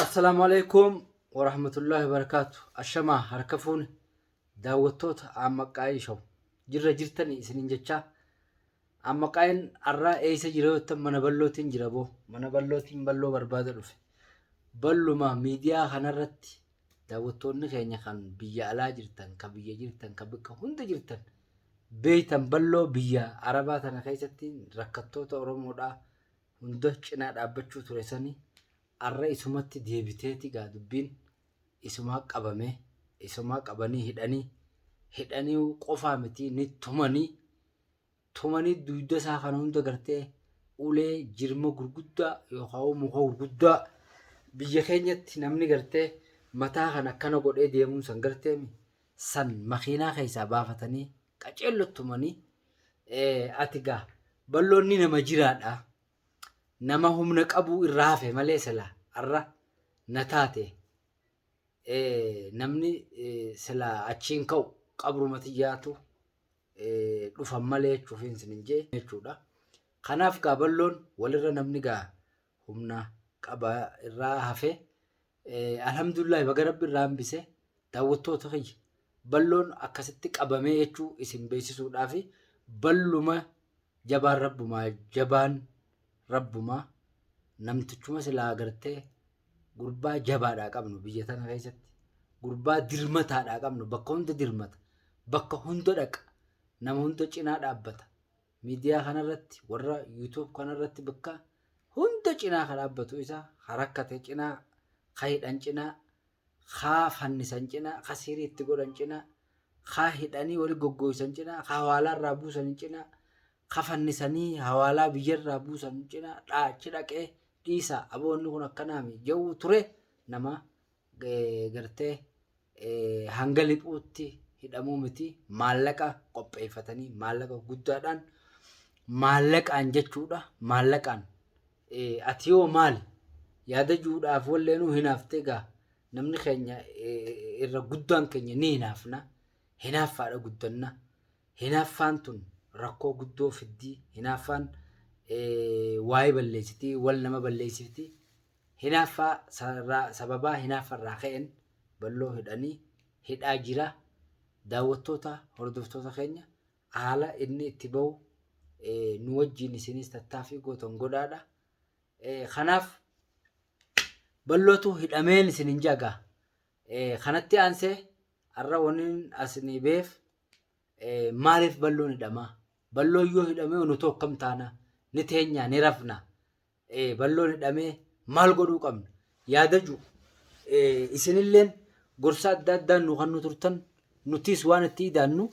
Assalaamu alaikum warahmatullaahi wabarakaatu. Ashamaa harka fuune daawwattoota Aammaqaayii Show. Jirra jirtanii isiniin jechaa. Aammaqaayiin har'aa eessa jira yoo jettan mana ballootiin jira boo. Mana ballootiin balloo barbaada dhufe. Balluma miidiyaa kanarratti daawwattoonni keenya kan biyya alaa jirtan, kan biyya jirtan, kan bakka hunda jirtan beektan balloo biyya Arabaa tana keessatti rakkattoota Oromoodhaa hunda cinaa dhaabbachuu ture sanii arra isumatti deebiteeti gaa dubbiin isumaa qabame isumaa qabanii hidhanii hidhanii qofaa miti ni tumanii tumanii dugda isaa kana hunda gartee ulee jirma gurguddaa yookaan muka gurguddaa biyya keenyatti namni gartee mataa kana akkana godhee deemuun san garteemi san makiinaa keessaa baafatanii qaceello tumanii ati gaa balloonni nama jiraadha nama humna qabuu irraa hafe malee silaa arra na taate namni silaa achiin ka'u qabruma tiyyaatu dhufan malee jechuufiin isin jee jechuudha. Kanaaf gaa balloon walirra namni gaa humna qaba irraa hafe alhamdulillah baga rabbi irraa hambise daawwattoota kiyya balloon akkasitti qabamee jechuu isin beeksisuudhaaf balluma jabaan rabbumaa jabaan rabbumaa namtichuma silaa agartee gurbaa jabaadhaa qabnu biyya tana keessatti gurbaa dirmataadhaa qabnu bakka hunda dirmata bakka hunda dhaqa nama hunda cinaa dhaabbata miidiyaa kanarratti warra yuutuub kanarratti bakka hunda cinaa ka dhaabbatu isa ka rakkate cinaa ka hidhan cinaa ka fannisan cinaa ka siirii itti godhan cinaa ka hidhanii wali goggooysan cinaa ka hawaalaa irraa buusan cinaa ka fannisanii hawaalaa biyyarraa buusan cinaa dhaachi dhaqee dhiisa aboonni kun akkanaami jedhu ture nama gartee hanga liphuutti hidhamuu miti maallaqa qopheeffatanii maallaqa guddaadhaan maallaqaan jechuudha maallaqaan ati yoo maali yaada juudhaaf walleenuu hinaaftee gaa namni keenya irra guddaan keenya ni hinaafna hinaaffaadha guddanna hinaaffaan tun rakkoo guddoo fiddii hinaaffaan waa'ee balleessitii wal nama balleessifti Hinaaffaa sababaa hinaaffa irraa ka'een balloo hidhanii hidhaa jira. Daawwattoota hordoftoota keenya haala inni itti bahu nu wajjin isinis tattaaffii gootan godhaadha. Kanaaf ballootu hidhameen isin hin jagaa. Kanatti aansee har'a wanni asinii beef maaliif balloon hidhamaa? Balloon yoo hidhamee nuti akkam taana? Ni teenyaa ni rafna. Balloon hidhamee maal godhuu qabna yaada jiru isinilleen gorsa adda addaan nu kan nu turtan nutiis waan itti idaannu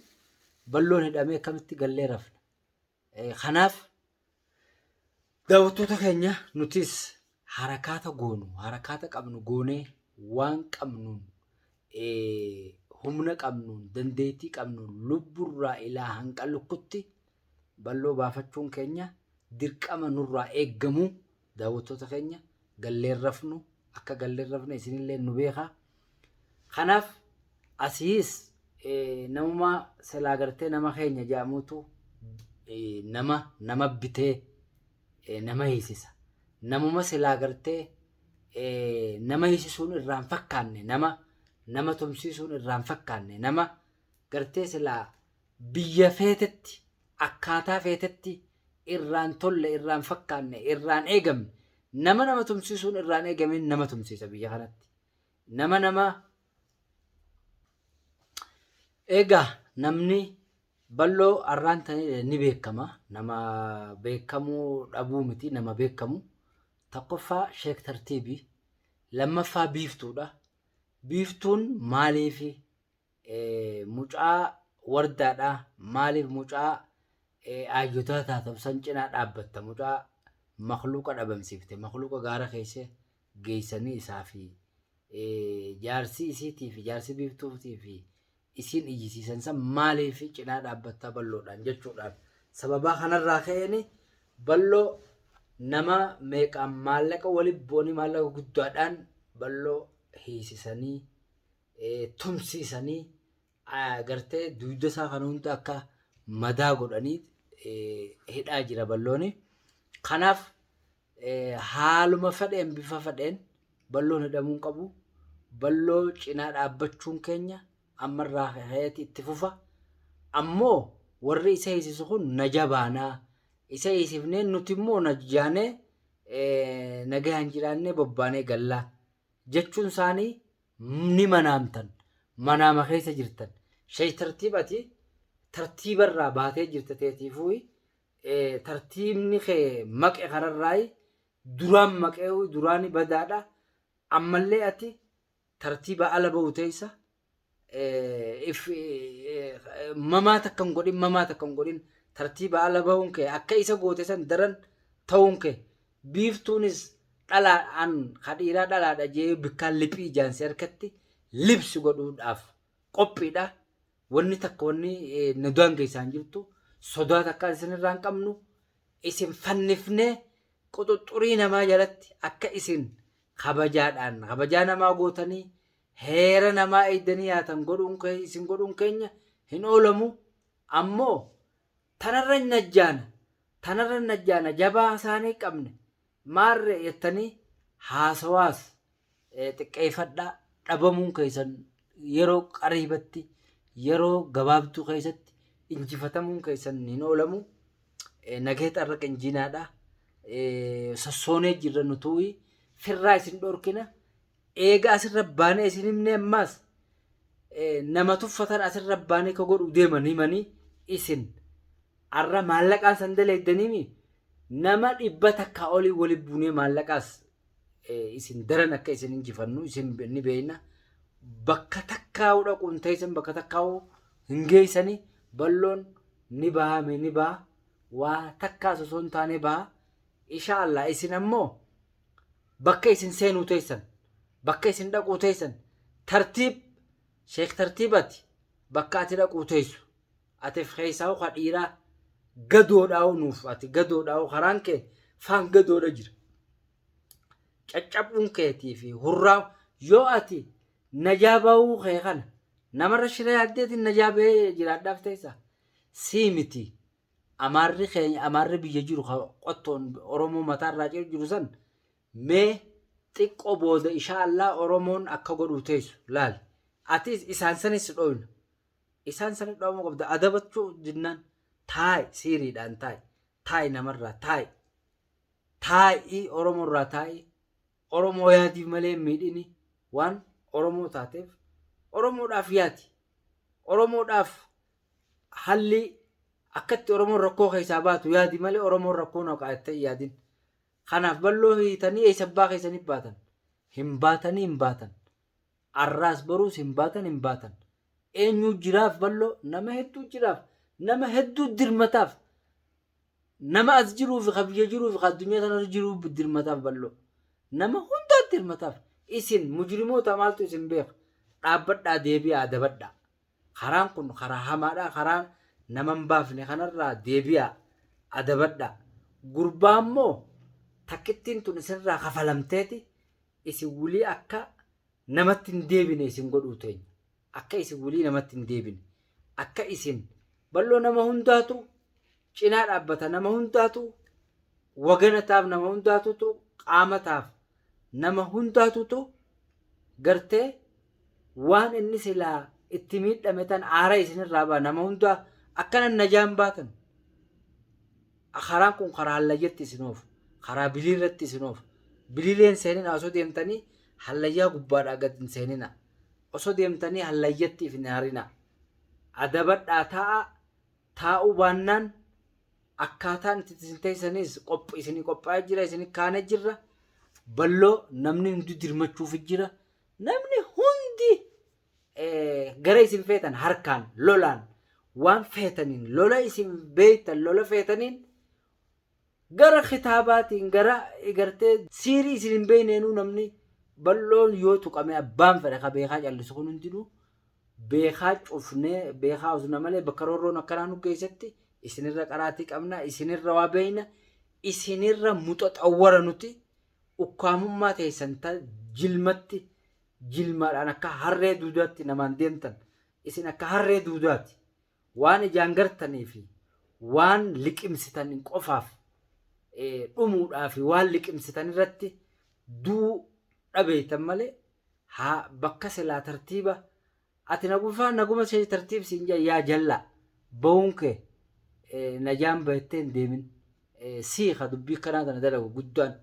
balloon hidhamee akkamitti gallee rafna. Kanaaf daawwattoota keenya nutis harakaata goonu harakaata qabnu goonee waan qabnuun humna qabnuun dandeettii qabnuun lubburraa ilaa hanqa lukkutti balloo baafachuun keenya dirqama nurraa eeggamu daawwattoota keenya galleen rafnu akka galleen rafne isinillee nu beeka. Kanaaf asiis namuma silaa gartee nama keenya jedhamutu nama nama bitee nama hiisisa. Namuma silaa gartee nama hiisisuun irraan fakkaanne nama nama tumsiisuun irraan fakkaanne nama gartee silaa biyya feetetti akkaataa feetetti irraan tolle irraan fakkaanne irraan eegamne nama nama tumsiisuun irraan eegamin nama tumsiisa biyya kanatti nama nama eegaa namni bal'oo arraan tanii ni beekama nama beekamuu dhabuu miti nama beekamu tokkoffaa sheek tartiibii lammaffaa biiftuudha biiftuun maaliifi mucaa wardaadha maaliif mucaa aayyotaa taatan san cinaa dhaabbatta mucaa makluuqa dhabamsiifte makluuqa gaara keessa geessanii isaa fi jaarsi isiitii fi jaarsi biiftuutii fi isiin iyyisiisan san maaliif cinaa dhaabbattaa balloodhaan jechuudhaan sababaa kanarraa ka'een balloo nama meeqaan maallaqa walitti bu'anii maallaqa guddaadhaan balloo hiisisanii tumsiisanii gartee dugda isaa kana hunda akka madaa godhanii hidhaa jira ballooni. Kanaaf haaluma fedheen bifa fedheen Balloon hidhamuu hin qabu. Balloo cinaa dhaabbachuun keenya ammarraa ka'eeti itti fufa. Ammoo warri isa hiisisu kun naja baanaa. Isa hiisifnee nuti immoo najjaanee nagayaan jiraannee bobbaanee gallaa jechuun isaanii ni manaamtan. Manaama keessa jirtan. Shay tartiib ati tartiibarraa baatee jirta teetiifuu tartiibni kee maqe kanarraayi duraan maqee duraani badaadha. Ammallee ati tartiiba ala bahu teessa mamaa takka hin godhin, mamaa takka hin godhin. Tartiiba ala bahuun kee akka isa goote san daran ta'uun kee biiftuunis dhalaadhaan ka dhiiraa dhalaadha jee bikkaan liphii ijaansi harkatti libsi godhuudhaaf qophiidha. Wanni takka wanni nu daangeessaan jirtu sodaa takka isinirraa hin qabnu. Isin fannifnee quxuxxurii namaa jalatti akka isin kabajaadhaan kabajaa namaa gootanii heera namaa eegdanii yaatan godhuun isin godhuun keenya hin oolamu. Ammoo tanarra najjaana, tanarra najjaana, jabaa isaanii qabne maarree jettanii haasawaas xiqqeeffadhaa. Dhabamuun keessan yeroo qariibatti, yeroo gabaabduu keessatti injifatamuun keessan hin oolamu. Nagee xarra qinjiinaadha. Sossoonee jirra nutuuyi firraa isin dhorkina. Eega asirra baanee isin himnee ammaas nama tuffatan asirra baanee ka godhu deeman himanii isin arra maallaqaan san daleeddaniimi nama 100 olii wali buunee maallaqaas isin daran akka isin injifannu isin ni beekna. Bakka takkaa'uu dhaquun teessan bakka takkaa'uu hin geessanii. Balloon ni bahame, ni baha, waa takkaas osoo hin taane baha insha Allah. Isin ammoo bakka isin seenuu teessan, bakka isin dhaquu teessan, tartiib sheek tartiibati bakka ati dhaquu teessu atiif keessaa ka dhiiraa gadoodhaa'u nuuf ati gadoodhaa'u karaan kee faan gadoodha jira. Caccabuun keetii fi hurraa yoo ati najaa bahuu kee kana namarra shira yaaddeetiin najaa bahee jiraadhaaf teessa sii miti. Amaarri keenya, amaarri biyya jiru ka qottoon Oromoo mataarraa ciru jiru san mee xiqqoo booda insha Allah Oromoon akka godhu teessu laali. Atis isaan sanis dhoyna. Isaan sanis dho'amuu qabda. Adabachuu jinnaan taa'i, siiriidhaan taa'i. Taa'i namarraa taa'i. Taa'i Oromoorraa taa'i. Oromoo yaadiif malee miidhini waan Oromoo taateef Oromoodhaaf yaadi. Oromoodhaaf halli akkatti Oromoon rakkoo keessaa baatu yaadi malee Oromoon rakkoo naqaa jettee hin yaadin. Kanaaf balloo hiitanii eessa abbaa keessanii baatan? Hin baatanii, hin baatan. Arraas boruus hin baatan, hin baatan. Eenyu jiraaf balloo? Nama hedduu jiraaf. Nama hedduu dirmataaf. Nama as jiruu fi ka biyya jiruu fi ka addunyaa tanarra jiruu dirmataaf balloo. Nama hundaa dirmataaf. Isin mujrimoota maaltu isin beeka? Dhaabbadhaa, deebi'aa, adabadhaa. Karaan kun karaa hamaadha. Karaa nama hin baafne kanarraa deebi'aa, adabadhaa. Gurbaa immoo takkittiin tun isinirraa kafalamteeti isin wulii akka namatti hin deebine isin godhuu teenya. Akka isin wulii namatti hin deebine. Akka isin balloo nama hundaatu cinaa dhaabbata, nama hundaatu wagana taaf, nama hundaatutu qaama taaf, nama hundaatutu gartee waan inni silaa itti miidhame tan aara isinirraa ba'a. Nama hundaa akkana najaan baatan. Karaan kun karaa hallayyatti isin oofu, karaa biliirratti isin oofu. Biliileen seenina osoo deemtanii, hallayyaa gubbaadhaa gad hin seenina osoo deemtanii, hallayyatti if hin harina. Adabadhaa, taa'a. Taa'uu baannaan akkaataan itti isin teessanis isinii qophaa'ee jira, isinii kaanee jirra. Balloo namni hundi dirmachuuf jira. Namni hundi gara isin feetan harkaan lolaan waan feetaniin lola isin beektan lola feetaniin gara kitaabaatiin gara gartee siirii isin hin beekneenuu namni bal'oon yoo tuqame abbaan fedhe ka beekaa callisu kun hundinuu beekaa cufnee beekaa usna malee bakka roorroon akkanaa nu keessatti isinirra qaraatii qabna, isinirra waa beekna, isinirra muxaxawwara. Nuti ukkaamummaa teessan ta jilmatti jilmaadhaan akka harree duudaatti namaan deemtan. Isin akka harree duudaati waan ijaan gartanii fi waan liqimsitan qofaaf dhumuudhaa fi waan liqimsitan irratti duu dhabeeytan malee haa bakka silaa tartiiba ati nagufaa naguma ishee tartiib siin jaa yaa jallaa ba'uun kee najaan bahettee hin deemin siiqa dubbii kanaa tana dalagu guddaan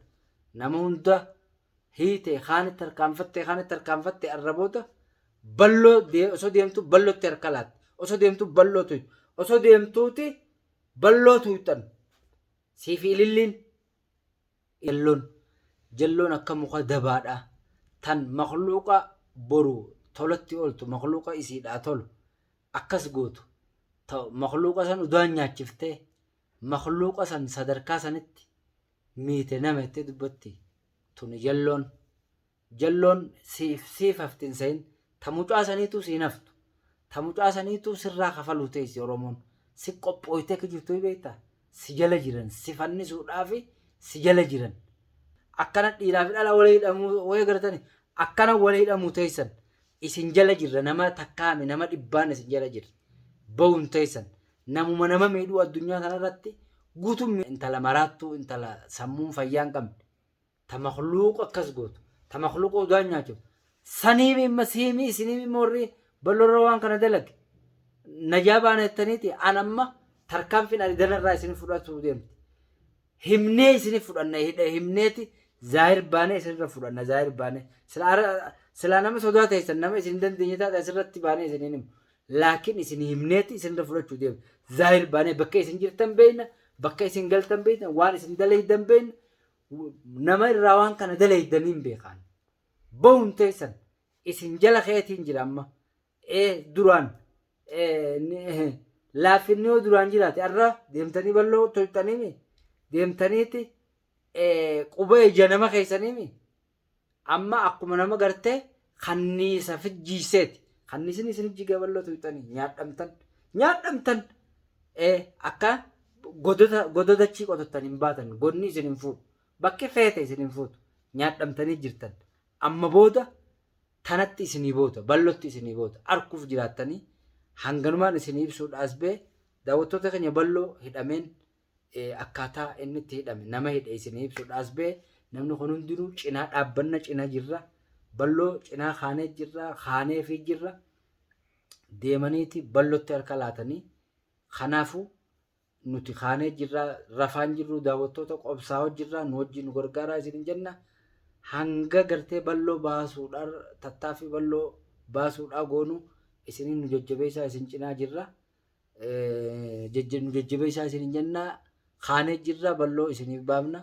nama hunda hiite kaanitti harkaanfatte kaanitti harkaanfatte arraboota balloo osoo deemtu ballootti harka laatte osoo deemtu balloo tuytu osoo deemtuuti balloo tuyxan siifi ililliin jalloon jalloon akka muka dabaadha tan makluuqa boru tolatti ooltu makluuqa isiidhaa tolu akkas gootu makluuqa san udaan nyaachiftee makluuqa san sadarkaa sanitti miite nama jettee dubbatti tuni jalloon jalloon siif siif hafti hin sehin ta mucaa saniituu siin haftu ta mucaa saniituu sirraa kafaluu teessi Oromoon si qophooytee akka jirtu beektaa si jala jiran si fannisuudhaafi si jala jiran akkana dhiiraa fi dhala walii hidhamuu wayii gartani akkana walii hidhamuu teessan isin jala jirra nama takkaami nama dhibbaan isin jala jirra bahuun teessan namuma nama miidhuu addunyaa kanarratti guutuun intala maraattuu intala sammuun fayyaa hin qabne ta makluuqa akkas gootu ta makluuqa udaan nyaachiftu saniimi imma siimi isiniimi imma warri balloorra waan kana dalage najaa baana jettaniiti an amma tarkaanfiin ani danarraa isin fudhatu deemti himnee isin fudhanna himneeti zaahir baanee isinirra fudhanna zaahir baanee silaa nama sodaa teessan nama isin dandeenye taate asirratti baanee isin himu laakiin isin himneeti isinirra fudhachuu deemti zaahir baanee bakka isin jirtan beeyna bakka isin galtan beeyna waan isin dalaydan beeyna nama irraa waan kana dalaydaniin beekaan bahuun teessan isin jala keetiin jira amma duraan laaffinni yoo duraan jiraate arra deemtanii balloo toltaniimi deemtaniiti quba ija nama keessaniimi amma akkuma nama gartee kanniisa fijjiiseeti kanniisni isin jigee balloo toltanii nyaadhamtan nyaadhamtan akka godota gododachii qotottan hin baatan godni isin hin fuudhu bakki feete isin hin fuutu nyaadhamtanii jirtan amma booda tanatti isinii booda ballotti isinii booda arkuuf jiraattanii hanganumaan isinii ibsuudhaas bee daawwattoota keenya balloo hidhameen akkaataa inni itti hidhame nama hidhe isinii ibsuudhaas bee namni kun hundinuu cinaa dhaabbanna cinaa jirra balloo cinaa kaanee jirra kaanee fi jirra deemaniiti ballotti harka laatanii kanaafuu nuti kaanee jirra rafaan jirru daawwattoota qobsaa'oo jirra nu wajjin nu gargaaraa isin jenna hanga gartee balloo baasuudhaan tattaaffii balloo baasuudhaa goonu isiniin nu jajjabeessaa isin cinaa jirra nu jajjabeessaa isin jenna kaanee jirra balloo isiniif baafna.